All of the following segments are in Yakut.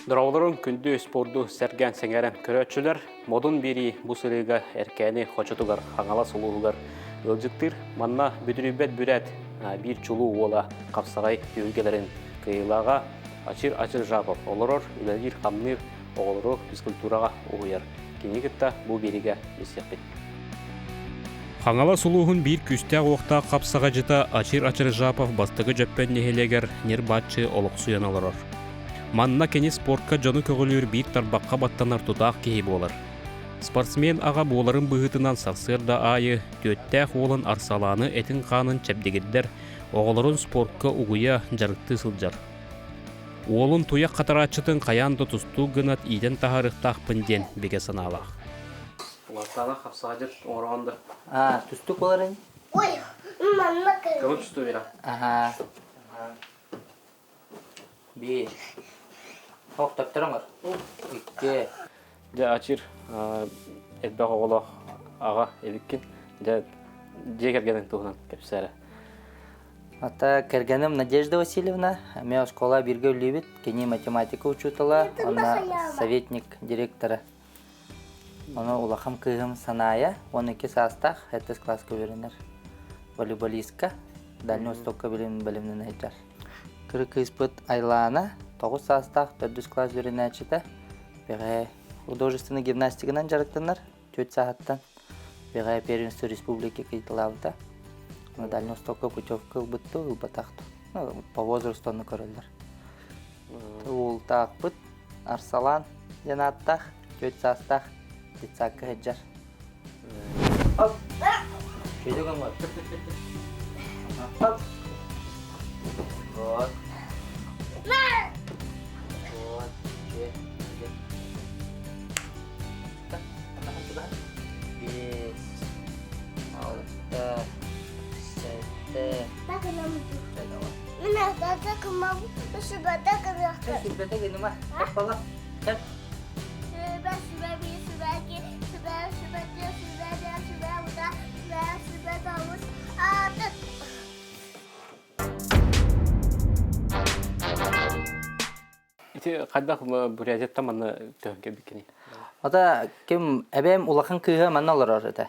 Дороолорун күндү спорду сэргээн сэҥээрэн көрөөччүлэр, модун биэрии бу сырыыга Эркээни хочотугар Хаҥалас улууһугар ыалдьыттыыр. Манна бүдүрүйбэт бүрээт биир чулуу уола хапсаҕай түһүлгэлэрин кыайыылааҕа Ачир Ачиржапов олорор, үлэлиир-хамныыр, оҕолору физкультураҕа уһуйар. Кинини кытта бу биэриигэ билсиэхпит. Хаҥалас улууһун биир күүстээх-уохтаах хапсаҕадьыта Ачир Ачиржапов бастакы Дьөппөн нэһилиэгэр ньир-бааччы олохсуйан олорор. Манна кини спортка дьону көҕүлүүр биир тарбахха баттанар тутаах киһи буолар. Спортсмен аҕа буоларын быһыытынан сарсыарда аайы түөттээх уолун Арсалааны этин-хаанын чэбдигирдэр, оҕолорун спортка угуйа, дьарыктыы сылдьар. Уолун туйах хатарааччытын хайаан да тустуук гынат иитэн таһаарыахтаахпын диэн бигэ санаалаах. Улааттаана хапсаҕадьыт оҥороҕун да? Аа, тустуук буоларын? Ой, манна Көҥүл тустуу бира. Аха. Биир. Ох, таптар оҥор. Икки. Дьэ, Ачир, элбэх оҕолоох аҕа эбиккин. Дьэ, дьиэ кэргэниҥ туһунан кэпсээ эрэ. Ата кэргэним Надежда Васильевна, эмиэ оскуола бииргэ үлэлиибит. Кини математика учуутала, уонна советник директора. Ону улахан кыыһым Санаайа, 12 саастаах, сэттис кылааска үөрэнэр. Волейболистка, Дальний Востокка билим бэлэмнэнэ сылдьар. Кыра кыыспыт Айлаана, 9 саастаах, төрдүс кылаас үөрэнээччитэ. Бэҕэһээ художественнай гимнастиканан дьарыктанар, түөрт сааһыттан. Бэҕэһээ первенство республики кыйталаабыта. Ону Дальний Востокка путевка ылбыт ылбатах Ну, по возрасту ону көрөллөр. Уолтаахпыт Арсалаан диэн ааттаах, түөрт саастаах детсадка сылдьар. Оп! Чөйдө гыммыт. Оп! Вот. Вот. Чөй. Биэс. Алта. Сэттэ. Сүрбэтэ гыныма. Бала. Кэл. Сүбэ, сүбэ, биир, сүбэ, икки, сүбэ, сүбэ, түөрт, сүбэ, биэс, сүбэ, алта, сүбэ, сүбэ, тоҕус, алты. Ити хайдах Бурятияттан манна төһөн кэлбиккиний? Ата ким эбээм улахан кыыһа манна олорор этэ.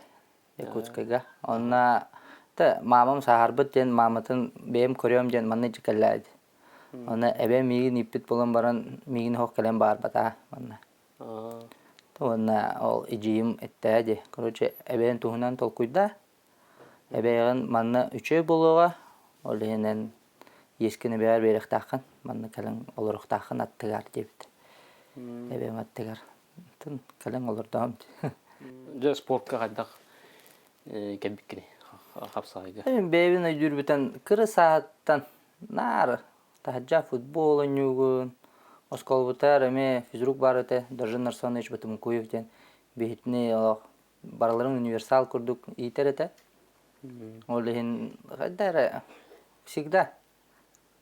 Якутскайга. Онно та маамам сааһарбыт диэн мааматын бэйэм көрүөм диэн манна дьикэллээди. Онно эбээм миигин ииппит буолан баран миигин оһох кэлэн баарбатаа манна. Уонна ол эдьиийим эттээ дии. Короче, эбээн туһунан толкуйдаа. Эбээҕин манна үчүгэй буолуоҕа, ол иһинэн иэскин эбээҕэр биэриэхтааххын, манна кэлэн олоруохтааххын аттыгар диэбит. Эбээм аттыгар. Атын кэлэн олордоҕум. Дьэ, спортка хайдах кэлбиккиний хапсаҕайга? Бэйэбин өйдүүрбүтэн кыра сааһыттан наар таһырдьа футбол оонньуугун, оскуолабытыгар эмиэ физрук баар этэ, Доржин Нарсонович Батымукуев диэн биһитини олох барыларын универсал курдук иитэр этэ. Ол иһин хайда эрэ всегда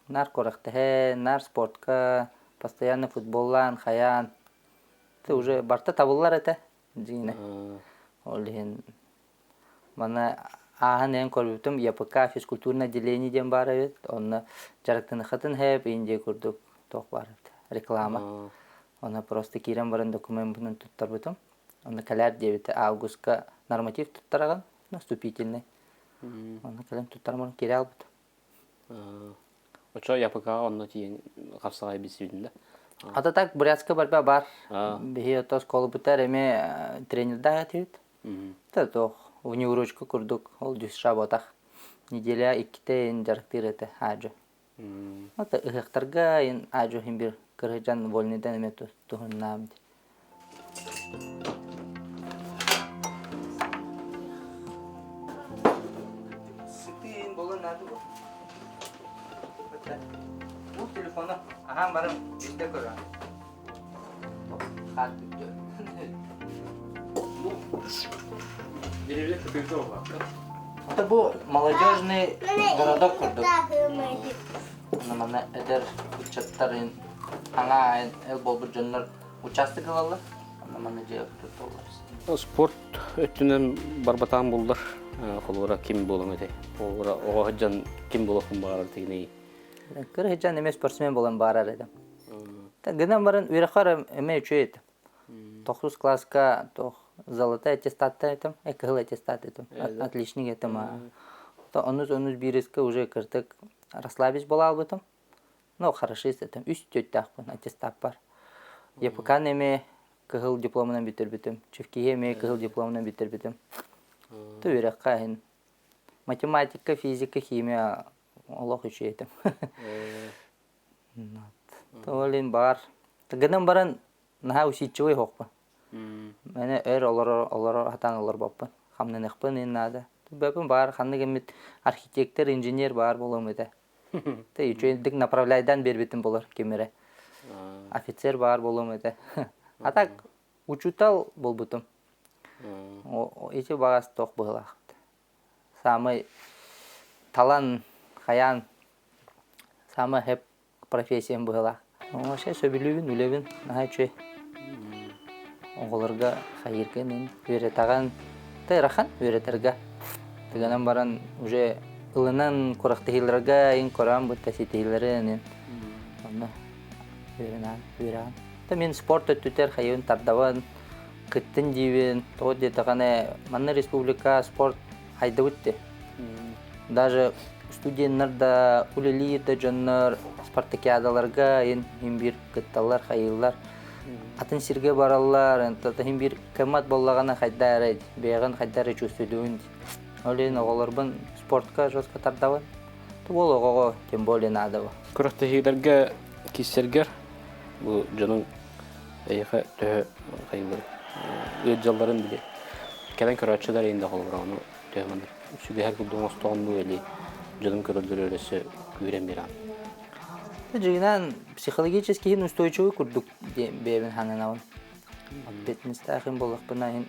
наар күрэхтэһэн, наар спортка, постоянно футболлаан, хайаан, это уже барыта табыллар этэ дьиҥинэ. Ол иһин маны ааһан иһэн көрбүтүм ЯПК физкультурное отделение диэн баар эбит. Онно дьарыктаныххытын сөп, Индия курдук туох баар эбит реклама. Онно просто киирэн баран докумеммутун туттарбытым. Онно кэлээр диэбитэ августка норматив туттараҕын, наступительный. Онно кэлэн туттаран баран киирэ албыт. Очо ЯПК онно тиийэн хапсаҕай билсибитин да? Ата так Бурятска барба бар. Биһи ото оскуолабытар эмиэ тренердаах этибит. Та туох внеурочка курдук ол дюсша ботах. Неделя иккитэ ин дьарыктыыр этэ аажу. Ата ыһыахтарга ин аажу иһин бир кырыһыдьан вольныйдан эмиэ туһуннаам Сытыын буолан наада бу. Бу телефону аһаан баран бирдэ көрөн. Хаат бүттү. Деревья кытыыта улаатта. Это бу молодежный городок курдук. Манна эдэр ыччаттар аҥаа эл буолбут дьоннор учаастак ылаллар. Онно манна дьиэ тутталлар. Спорт өттүнэн барбатаан буллар. Холура ким буолан этэй? Холура оҕо сылдьан ким буолуохпун баҕарар тигинэй? Кыра сылдьан эмиэ спортсмен буолан баарар этим. Гынан баран үөрэххэ эмиэ үчүгэй этим. Тохсус класска туох золотой аттестаттан этим, кыһыл аттестат этим, отличник этим. Онус-онус биирискэ уже кырдык расслабить буола албытым. Ну, хорошист этим. Үс түөттээхпин аттестаппар. ЕПК-ны эмиэ кыһыл дипломунан бүтэрбитим. Чевкиһи эмиэ кыһыл дипломунан бүтэрбитим. Ту үөрэххэ иһин математика, физика, химия олох үчүгэй этим. Ол иһин баар. Гынан баран наһаа усидчивый оһохпун. Мэне өр олорор олорор сатаан олорбоппун. Хамнаныахпын иһин наада. Бэппин баар ханнык эмит архитектор, инженер баар буолуом этэ. Тэ үчүгэйдик направляйдаан биэрбитим болор ким эрэ. Офицер баар буолуом этэ. А так учуутал буолбутум. Ити баҕас туох быһыылаах. Саамай талан, хайаан саамай хэп профессиям быһыылаах. Вообще сөбүлүүбүн, үлэбин наһаа үчүгэй. Оҕолорго хайыырга мин үөрэтэҕин, ыарахан үөрэтэргэ. Тыгынан баран уже ылынан курахтыһыыларга ин көрөн бутта ситиһиилэрин онно үөрэнэн үөрэҕин. Та мин спорт өттүтэр хайыбын тардабын, кыттын диибин, тоҕо диэтэҕинэ манна республика спорт хайдыбыт дии. Даже студеннар да, үлэлиир да дьоннор спартакиадаларга ин биир кытталлар, хайыыллар. Атын сиргэ бараллар, иһин биир кыммат буоллаҕына хайда эрэ бэйэҕин хайда эрэ чувствуйдугун. Ол иһин оҕолорбун спортка жестко тардабын. Ол оҕоҕо тем более надо. Күрэхтэһиилэргэ киирсэргэр бу дьонуҥ эйиэхэ төһө хайыылары ыалдьалларын били кэлэн көрөөччүлэр иһин да холобура ону төһө маннык сүгэһэр курдук оҥостоҕун дуу или дьонум көрөллөрү өссө күүрэн биэрэҕин? Дьиҥинэн психологически иһин устойчивый курдук диэн бэйэбин сананабын. Ответственностаах иһин буоллахпына иһин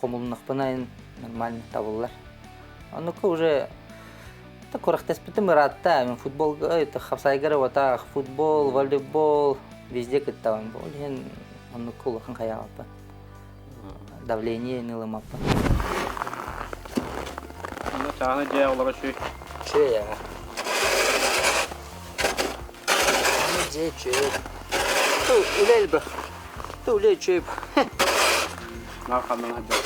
хомулуннахпына иһин нормально табыллар. Оннука уже курахтаспытым ыраатта. Мен футболга хапсайга работах, футбол, волейбол везде кыттабын. Ол иһин оннукка улахан хайаабаппын. Давление ылымаппын. Онно чааны дьээ олоро чүй. Чүй я. Дьээ чүй. Ту үлэл бу. Ту үлэл чүй. Наар ханнан хаддар.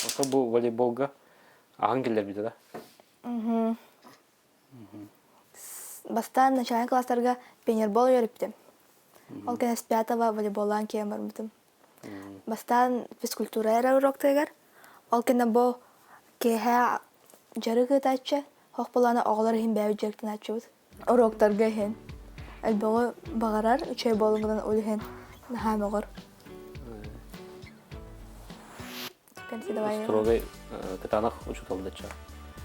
Ото бу волейболга ахан киллэрбитэ да? Бастаан начальнай класстарга пионербол үөрэппитим. Ол кэннэ с пятого волейболлаан киирэн барбытым. Бастаан физкультура эрэ уроктарыгар, ол кэннэ бу киэһэ дьарык ыытааччы, хох буолаана оҕолор иһин бэйэбит дьарыктанааччыбыт. Уроктарга иһин элбэҕи баҕарар, үчүгэй буолан гынан ол иһин наһаа мөҕөр. Строгай кытаанах учуутал дача.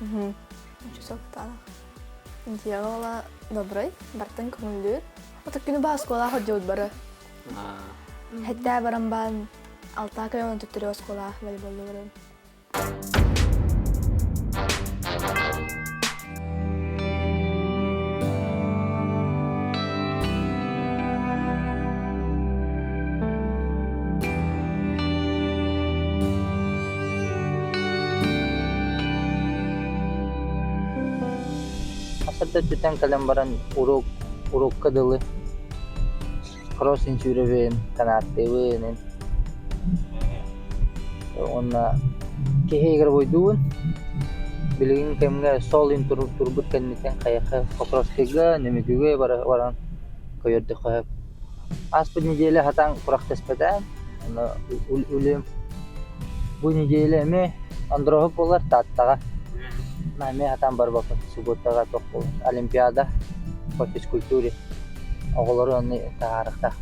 Учуутал кытаанах. Дьиэҕэ добрый, бартын көҥүллүүр. Отут күнү баһа оскуолаҕа сылдьыбыт бары. Хэттээ баран баан алтаа көйөн төттөрү оскуолаҕа волейболлуурум. Сарда өттүттэн кэлэн баран уруок урукка дылы кросс сүүрэбин, канааттыыбын уонна киһи игровойдуубун. Билигин кэмҥэ сол иһин турбут кэнниттэн хайыахха Покровскайга, Нөмүгүгэ баран көйөрдөххө сөп. Ааспыт неделя сатаан курахтаспата, ону үлэм бу неделя эмиэ Андроһук буолар Тааттаҕа. Эмиэ сатаан барбаппын субботаҕа туох буолар Олимпиада по физкультуре оҕолору онно таһаарыахтаах.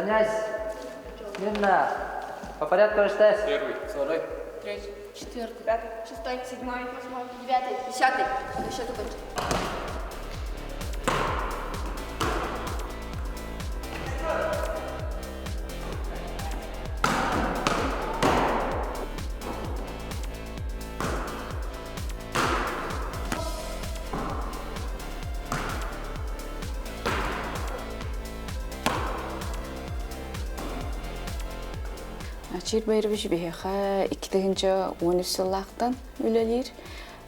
Равняйсь! Смирно! По порядку рассчитайся. Первый, второй, третий, четвертый, пятый, шестой, седьмой, восьмой, девятый, десятый. Счет окончен. Чир Байрович биһиэхэ 2013 сыллаахтан үлэлиир.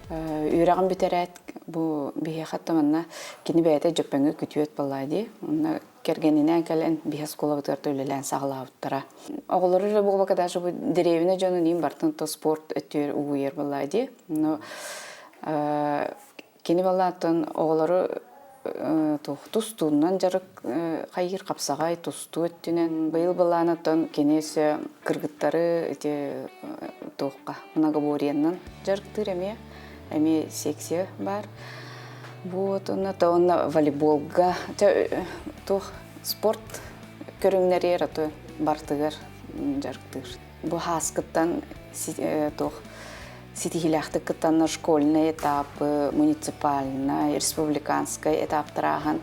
Үөрэҕин бүтэрээт бу биһиэхэ манна кини бэйэтэ Дьөппөҥҥө күтүөт буолла дии. Онно кэргэнинээн кэлэн биһи оскуолабытыгар да үлэлээн саҕалаабыттара. Оҕолору эрэ буолбакка даже бу дэриэбинэ дьонун иин бартын то спорт өттүгэр угуйар буолла дии. Но кини балааттан оҕолору тустуунан дьарык хайыыр хапсаҕай тустуу өттүнэн быйыл былаанаттан кини өссө кыргыттары ити туохха многоборьеннан дьарыктыыр эмиэ эмиэ секция баар вот онно то онно волейболга туох спорт көрүҥнэригэр аты бартыгар дьарыктыыр бу хааскыттан туох ситиһиилээхтик кыттаннар школьный этапы, муниципальнай, республиканскай этаптар ааһан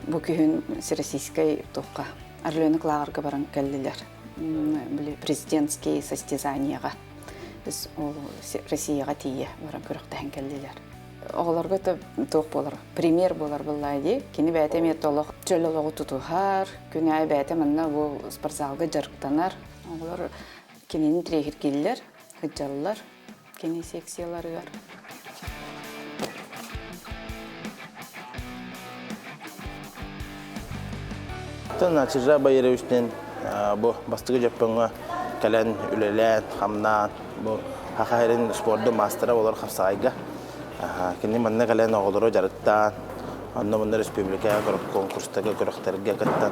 бу күһүн всероссийскай туохха Орленок лааҕырга баран кэллилэр. Били президентские состязанияҕа біз ол Россияҕа тиийэ баран күрэхтэһэн кэллилэр. Оҕолорго туох буолар, пример буолар буоллаа дии. Кини бэйэтэ эмиэ толох чөл олоҕу тутуһар, күн аайы бэйэтэ манна бу спортзалга дьарыктанар. Оҕолор кинини тириэһиргииллэр, сылдьаллар кини секцияларыгар. Начижа Байыревичтен бу бастакы дьөппөҥҥө кэлэн үлэлээн, хамнаан, бу Саха сирин спордун маастара болор хапсаҕайга. Кини манна кэлэн оҕолору дьарыктаан, онно манна республика конкурстарга, күрэхтэргэ кыттан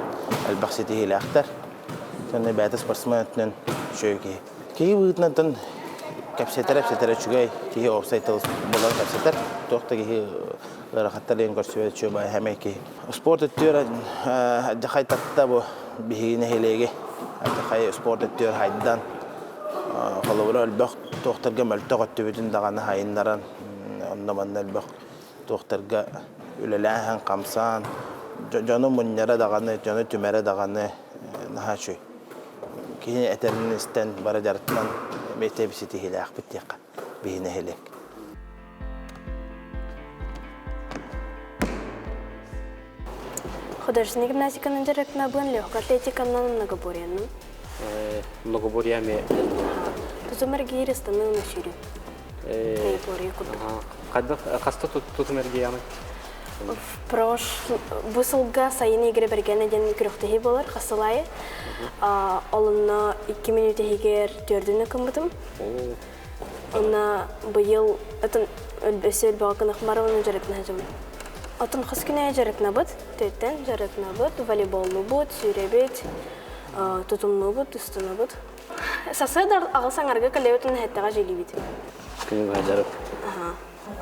элбэх ситиһиилээхтэр. Сонно бэйэтэ спортсмен өттүнэн үчүгэй киһи. Киһи быһыытынан кэпсэтэр-эпсэтэр үчүгэй, киһи уопсай тыл булан кэпсэтэр. Туох да киһи ыарахаттар диэн көрсүбэт үчүгэй баай хэмэй киһи. Спорт өттүгэр дьахай татта бу биһиги нэһилиэги дьахай спорт өттүгэр хайдан холобура элбэх туохтарга мөлтөх өттүбүтүн даҕаны хайыннаран онно-манна элбэх туохтарга үлэлээһин хамсаан дьону мунньара даҕаны дьону түмэрэ даҕаны наһаа үчүгэй киһи этэрин истэн бары дьарыктан бэйтэби ситиһиилээхпит диэххэ биһи нэһилиэк. Художественный гимнастиканан дьарыктанабын, легкой атлетиканан многоборьенным. Многоборье эмиэ Тутум эргиир ыстаныы сүүрүү. Троеборье курдук. Хайдах хаста тутум эргийэҕиний? В прош бу сылга сайын игры бэргэнэ диэн күрэхтэһии буолар хасылайы. Олунна 2 минут иһигэр төрдүнү кыммытым. Онна быйыл атын өссө өлбөҕө кынахмар уонна дьарыктана сылдьабын. Атын хас күн аайы дьарыктанабыт, төттөн дьарыктанабыт, волейболлуубут, сүүрэбит, тутумнуубут, тустанабыт. Сарсыарда аҕыс аҥарга кэлэбит уонна сэттэҕэ дьиэлиибит. Күнү быһа дьарык.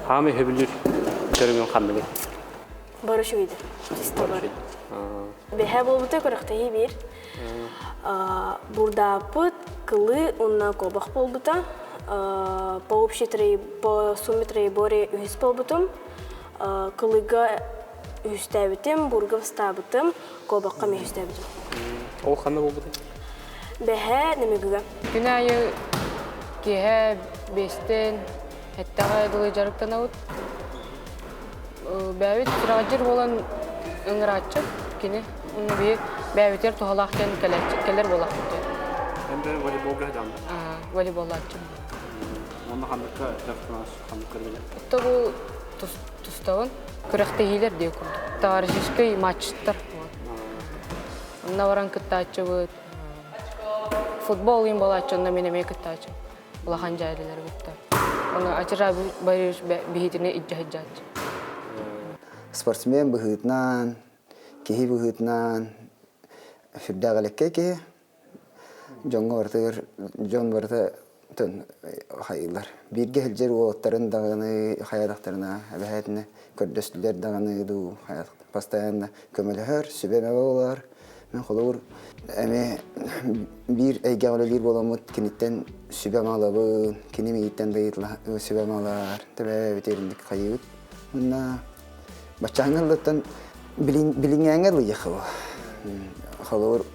Хаамай сөбүлүүр көрүҥүн ханныгый? Бары үчүгэйдэр. Чисто бары. Бэһэ буолбута күрэхтэһии биир. Бурдааппыт, кылы уонна куобах буолбута. По общей по сумме троеборье үһүс буолбутум. Кылыга үһүстээбитим, бурга бастаабытым, куобахха эмиэ үһүстээбитим. Ол ханна буолбутай? Бэһэ Нөмүгүгэ. Күн аайы киэһэ биэстэн эттэҕэ дылы дьарыктанабыт. Бэйэбит сүрэҕэлдьир буолан ыҥырааччы кини уонна биһи бэйэбитигэр туһалаах диэн кэлэр буолаахпыт диэн. Эн бэйэҥ волейболга сылдьаҕын да? Волейболлааччым. Уонна ханныкка дьарыктанаас ханнык көрүҥүнэн? Отто бу тустабын. Күрэхтэһиилэр диye курдук. Товарищеский матчтар. Онно баран кыттааччыбыт. Футбол иин буолааччы, онно мин эмиэ кыттааччым. Улахан дьээдилэри кытта. Ону Ачыраа Борисович биһитини илдьэ сылдьааччы. Спортсмен быһыытынан, киһи быһыытынан сүрдээх элэккэй киһи. Дьоҥҥо барытыгар дьон барыта хайыылар. Бииргэ сылдьар уолаттарын даҕаны хайаатахтарына эбэһээтинэ көрдөстүлэр даҕаны дуу постоянно көмөлөһөр, сүбэ-мэ буолар. Мен холобур эмиэ биир эйгэҕэ үлэлиир буоламмыт киниттэн сүбэ малабын, кини миигиттэн да сүбэ малар, тэбэбит эринник хайыыбыт. Уонна баччааҥҥа ыллыттан билиҥҥээҥҥэ ылыйыахха бу. Холобур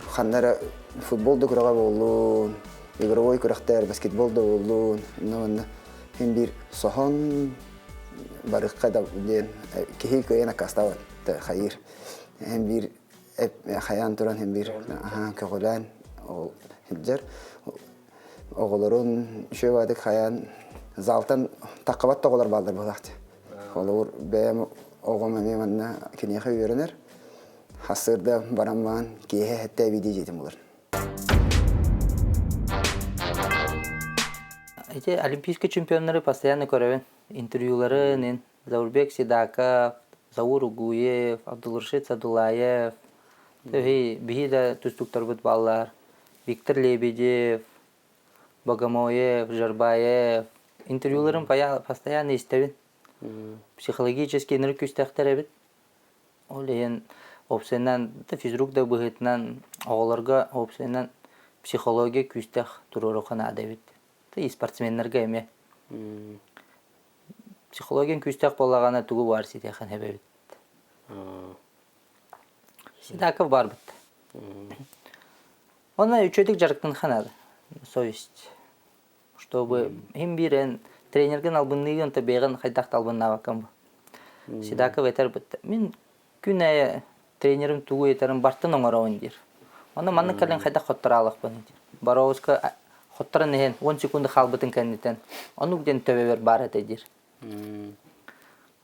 ханна эрэ футбол да күрэҕэ буоллун, игровой күрэхтэр, баскетбол да буоллун, онно манна син биир соһон барыахха да диэн киһи кыайан аккаастаабат хайыыр. Эн биир хайаан туран эн биир көҕүлээн ол сылдьар. Оҕолорун үчүгэй хайаан залтан таххабат да оҕолор бааллар буолаахчы. Холобур бэйэм оҕом эмиэ манна киниэхэ үөрэнэр. Хассыырда баран баан киэһэ хэттэ эбии дьиэтин булар. Эти олимпийскай чемпионнары постоянно көрөбүн. Интервьюларын Заурбек Седаков, Заур Угуев, Абдулрашид Садулаев, биһи да тустууктарбыт бааллар. Виктор Лебедев, Богомоев, Жарбаев. Интервьюларын постоянно истэбин. Психологически ынырык күүстээхтэр эбит. Ол иһин уопсайынан физрук да быһыытынан оҕолорго уопсайынан психология күүстээх туруоруохха наада эбит. И спортсменнарга эмиэ. Психологиян күүстээх буоллаҕына тугу баар ситиэххин сөп эбит. Седаков баарбыт. Онно үчүгэйдик дьарыктаныхха наада. Совесть. Чтобы им биир тренерген албынныыгын то бэйэҕин хайдах да албыннаабаккын бу. Седаков этэр бытта. Мин күн аайы тренерим тугу этэрин бартын оҥоробун диир. Онно маннык кэлин хайдах хоттораалахпын диир. Боровуска хотторон иһэн 10 секунда хаалбытын кэнниттэн оннук диэн төбөбөр баар этэ диир.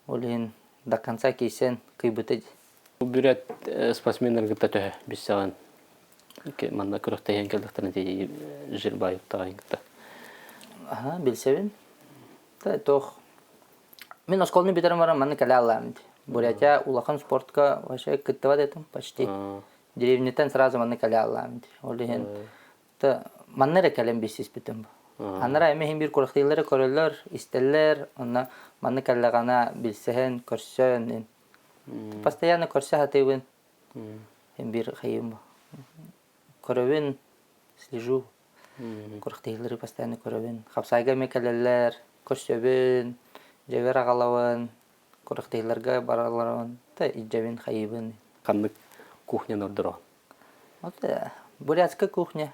Ол иһин до конца киирсэн кыйбыта Бүрээт спортсменнаргытта төһө билсэҕин манна күрэхтэһэн кэллэхтэринэ ти Жирбаевтаҕын кытта Аха, билсэбин. Туох Мин оскуоланы бүтэрэн баран манна кэлэ аллаам. Бурятия улахан спортка вообще кыттыбат этим почти. Деревняттан сразу манна кэлэ аллаам. Ол иһин манна эрэ кэлэн билсиспитим. Анара эми иһин биир курахтыылары көрөллөр, истэллэр, онно манна кэллэҕинэ билсэһэн, көрсөн, постоянно көрсө сатыыбын. Биир хайым көрөбүн, слежу. Курахтыылары постоянно көрөбүн. Хапсайга эмиэ кэлэллэр, көрсөбүн, дьэбэр аҕалабын, курахтыыларга баралларбын, да илдьэбин, хайыыбын. Ханнык кухняны ордороҕун? Вот бурятская кухня,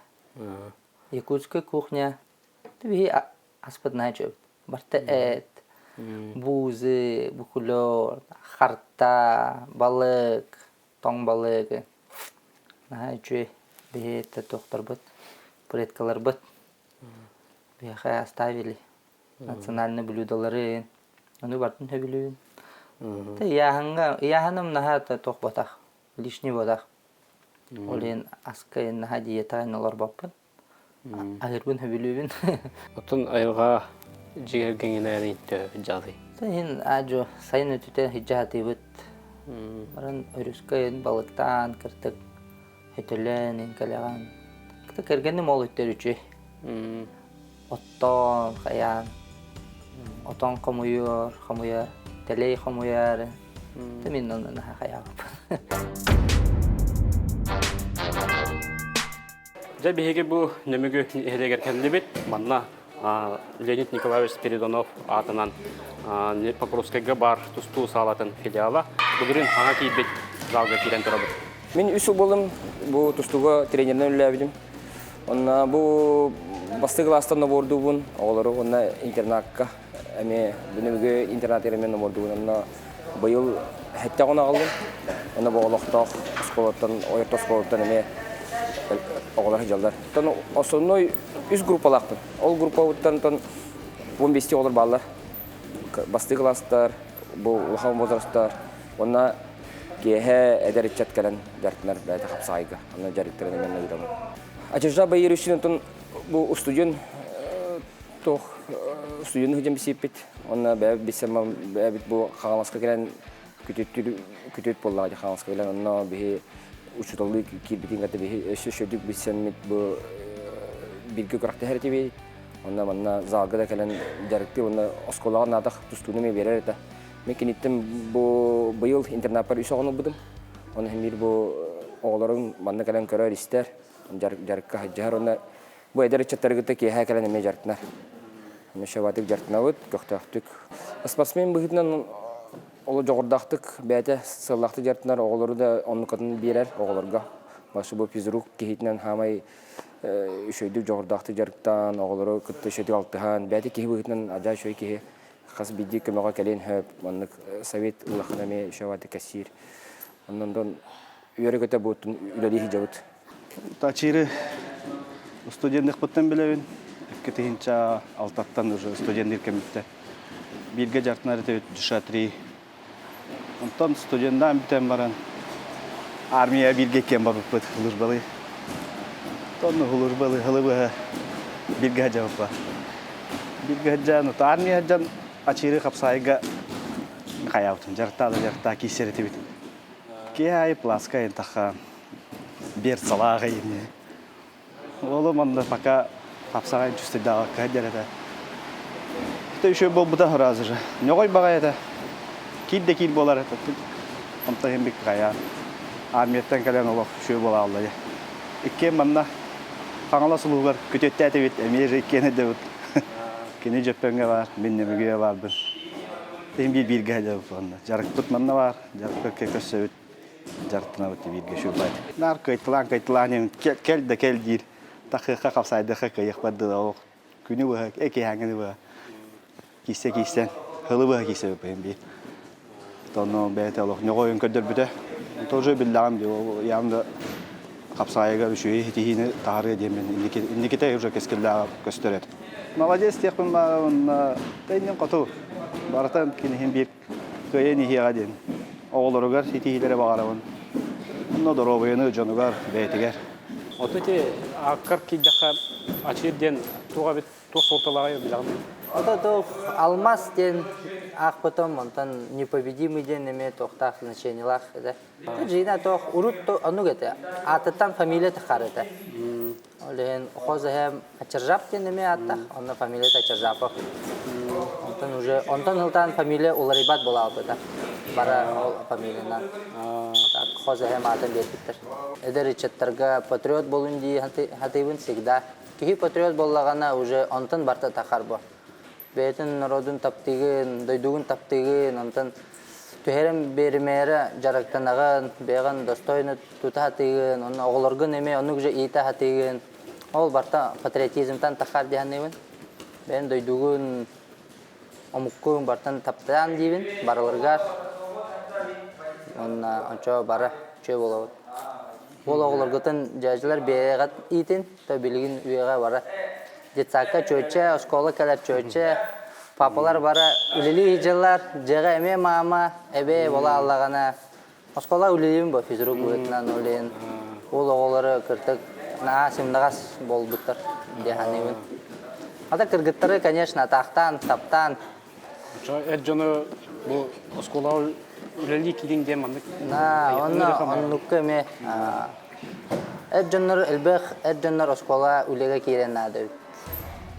якутская кухня. Биһи аспыт наһаа үчүгэй. Барыта эт, буузы, букулер, харта, балык, тоҥ балык. Наһаа үчүгэй. Биһи туохтарбыт, предкаларбыт биһиэхэ оставили национальный блюдолары. Ону барытын сөбүлүүбүн. Ыйааһыҥҥа, ыйааһыным наһаа туох ботах, лишний ботах. Ол иһин аска наһаа диета олорбоппун. Аһыырбын сөбүлүүбүн. Оттон айылҕа дьиҥэр төһө дьаалый? Иһин аадьу сайын өтүтэ хиджаатыыбыт. Баран өрүскэ ин балыктаан, кыртык хөтөлөөн ин кэлэҕэн. Кыта кэргэним ол өттөр үчү. Оттоон, хайаан, отон хомуйуор, хомуйар, тэлэй хомуйар. Мин онно наһаа хайаабаппын. Дьэ биһиги бу Нөмүгү нэһилиэгэр кэллибит. Манна Леонид Николаевич Спиридонов аатынан Покровскайга баар тустуу саалатын филиала. Былырыын хаҥа киирбит залга киирэн турабыт. Мин үс уболум бу тустууга тренеринэн үлэлээбитим. Онно бу бастакы кылаастан нобуордуубун оҕолору уонна интернакка эмиэ Нөмүгү интернатыгар эмиэ нобуордуубун. Онно быйыл сэттэ оҕону аҕаллым. Онно бу олохтоох оскуолаттан, ойорто оскуолаттан эмиэ оҕолор сылдьаллар. Оттон основной үс группалаахпын. Ол группабыттан 15 оҕолор бааллар. Бастакы кылаастар, бу улахан возрастар. Уонна киэһэ эдэр ыччат кэлэн дьарыктанар бэйэтэ хапсаҕайга. Онно дьарыктарын эмиэ ыытабын. Ачыжа Байыр үчүн онтон бу устудьуон туох устудьуон сылдьан билсиппит. Онно бэйэбит билсэммин бэйэбит бу Хаҥаласка кэлэн күтүттүр күтүт буоллаҕа дии Хаҥаласка кэлэн онно биһи учууталлыы киирбитин кытта биһи өссө үчүгэйдик билсэммит бу бииргэ күрэхтэһэр этибит. Онно манна залга да кэлэн дьарыктыы уонна оскуолаҕа наадах тустууну эмиэ биэрэр этэ. Мин киниттэн бу быйыл интернаппар үс оҕону ылбытым. Оны биир бу. оҕолорун манна кэлэн көрөр-истэр, дьарыкка сылдьыһар уонна бу эдэр ыччаттары кытта киэһэ кэлэн эмиэ дьарыктанар. Шабатык дьарыктанабыт, көхтөөхтүк. Спортсмен быһыытынан олус дьоҕурдаахтык бэйэтэ сыаллаахтык дьарыктанар, оҕолору да оннукатын биэрэр оҕолорго. Башы бу физрук киһитинэн хаамай үчүгэйдик дьоҕурдаахтык дьарыктаан, оҕолору кытта үчүгэйдик алтыһан, бэйэтэ киһи быһыытынан адьаа үчүгэй киһи хас биирдии көмөҕө кэлиэн сөп, маннык совет ыллаххына эмиэ үчүгэй кэссиир. Онон үөрэ-көтө буоттун үлэлии сылдьабыт. Тачиры студенныхпыттан билэбин. 2006-тан уже студенныыр кэмиттэ. Бииргэ дьарыктанар этибит душа 3. Онтон студеннаан бүтэн баран армия бииргэ киэн барбыппыт службалыы. Онтон службалыы хылы быһа бииргэ сылдьабыппа. Бииргэ сылдьан, армия сылдьан ачыыры хапсаайга хайаабытым. Дьарыктаа да дьарыктаа киирсэр этибит. Киэһэ аайы пласка айантахха биэр салаах ини. Уолум онно пока хапсаҕай чувствуйдаабакка сылдьар этэ. Это еще буолбута сразу же. Ньоҕой баҕайы этэ. Киир да киир буолар этэ. Онтон иһин хайаан. Армияттан кэлэн олох үчүгэй буолаалла дии. Иккиэн манна Хаҥалас улууһугар күтүөттээтибит, эмиэ же иккиэн өйдөбүт. Кини Дьөппөҥҥө баар, мин Нөмүгүгэ баарбын. Иһин биир бииргэ сылдьабыт уонна. Дьарыкпыт манна баар, дьарыкка көрсөбүт. Дьарыктанабыт бииргэ шубайт. Наар кыайтылаан кыайтылаан иһин кэл да кэл диир. Тахыахха хапсаайдыахха кыайыахпар дылы олох күнү быһа, киэһээҥҥини быһа кииссе кииссэн, хылы быһа киисэбиппин биир. Онно бэйэтэ олох ньоҕойун көрдөрбүтэ. Тоже биллэҕим дии, ол явно хапсаайыгар үчүгэй ситиһиини таһаарыа диэммин инникитэ уже кэскиллээҕэ көстөр этэ. Молодец диэхпин баарабын, иннин хоту барытын киниһин биир кыайан иһиэҕэ диэн оҕолоругар ситиһиилэри баҕарабын. Онно доруобуйаны дьонугар, бэйэтигэр. Оту ити ааккар киирдэххэ ачыыр диэн туох эбит туох суолталааҕый билэҕин Ото туох алмаз диэн аахпытым, онтон непобедимый диэн эмиэ туохтаах значениелаах этэ. Жина туох урут оннук этэ. Аатыттан фамилия тахар этэ. Ол иһин хос эһэм Ачаржап диэн эмиэ ааттаах, онно фамилията Ачаржапов. Онтон уже онтон ылтаан фамилия уларыйбат буолаабыта. Бара ол фамилиянан. Так хос эһэм аатын биэрбиттэр. Эдэр ыччаттарга патриот буолун дии хатыыбын всегда. Киһи патриот буоллаҕына уже онтон барта тахар бу. Бэйэтин народун таптыгын, дойдугун таптыгын, онтон түһэрэн биэримээрэ дьарыктанаҕын, бэйэҕин достойно тута сатыыгын, онно оҕолоргун эмиэ оннук же иитэ сатыыгын. Ол барта патриотизмтан тахар дии саныыбын. Бэйэн дойдугун, омуккун бартан таптаан диибин барыларыгар. Уонна ончо бара үчүгэй буолабыт. Ол оҕолоргутун дьээдьилэр бэйэҕит иитин, то билигин үйэҕэ бара детсадка чүөчэ, оскуола кэлэр чүөчэ, папалар бара үлэлии сылдьаллар, дьиэҕэ эмиэ маама, эбээ буола аллаҕына оскуола үлэлиибин бо физрук быһыытынан үлэйин ол оҕолору кыртык наһаа сымнаҕас буолбуттар дии саныыбын. Ата кыргыттары, конечно, атаахтаан, таптаан. Эр дьону бу оскуолаҕа үлэлии киириҥ диэн маннык На, онно оннукка эмиэ эр дьоннор элбэх эр дьоннор оскуола үлэгэ киирэн наада эбит.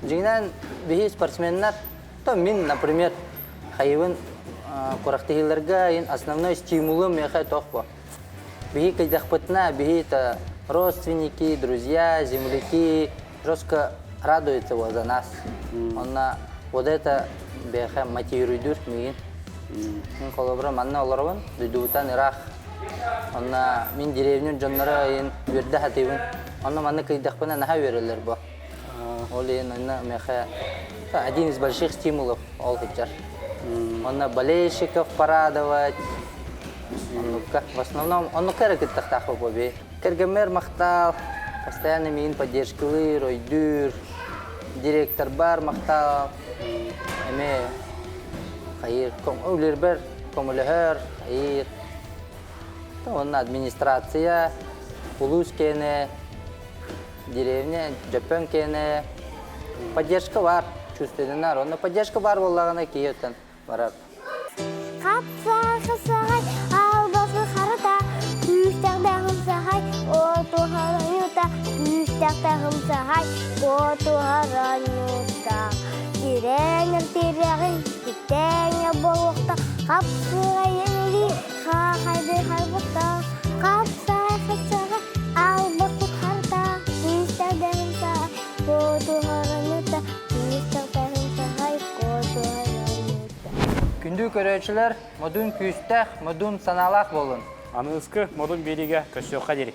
Дьиҥинэн биһи спортсменнар, то мин, например, хайыбын курахтыһыыларга основной стимулум миэхэ тох бо. Биһи кыйдахпытына, биһи то родственники, друзья, земляки жестко радуются вот за нас. Онно вот это бэйэхэ мотивируйдуур миигин. Мин холобура манна олоробун, дойдубутан ыраах. Онно мин деревням дьонноро ыйын үөрдэ сатыыбын. Онно манна кыйдахпына наһаа үөрэллэр бо. Ол иһин онно миэхэ один из больших стимулов ол сылдьар. Онно болельщиков порадовать, оннукка. В основном оннукка эрэ кыттахтаах буолбу. Кэргэммэр махтал, постоянно миигин поддержкалыыр, өйдүүр. Директорбар махтал, эмиэ хайыыр, үлэрбэр көмөлөһөр, хайыыр. Уонна администрация, улуус киэнэ, деревня, Дьөппөн киэнэ поддержка бар, чувственнар. Онно поддержка бар буоллаҕына киһи оттон барар. Хапсаҕай албасы харата, күүстээх сахай, отуһаранюта, күүстээх сахай, отуһаранюта. Тирэҥэр тирэҕин, китэҥэ буолуохта, хапсыҕай эли, хахайды харбыта, хапсаҕай хапсаҕай. Күндү көрөөччүлэр, модун күүстээх, модун санаалаах буолун. Аныгыскы модун биэриигэ көрсүөххэ диэри.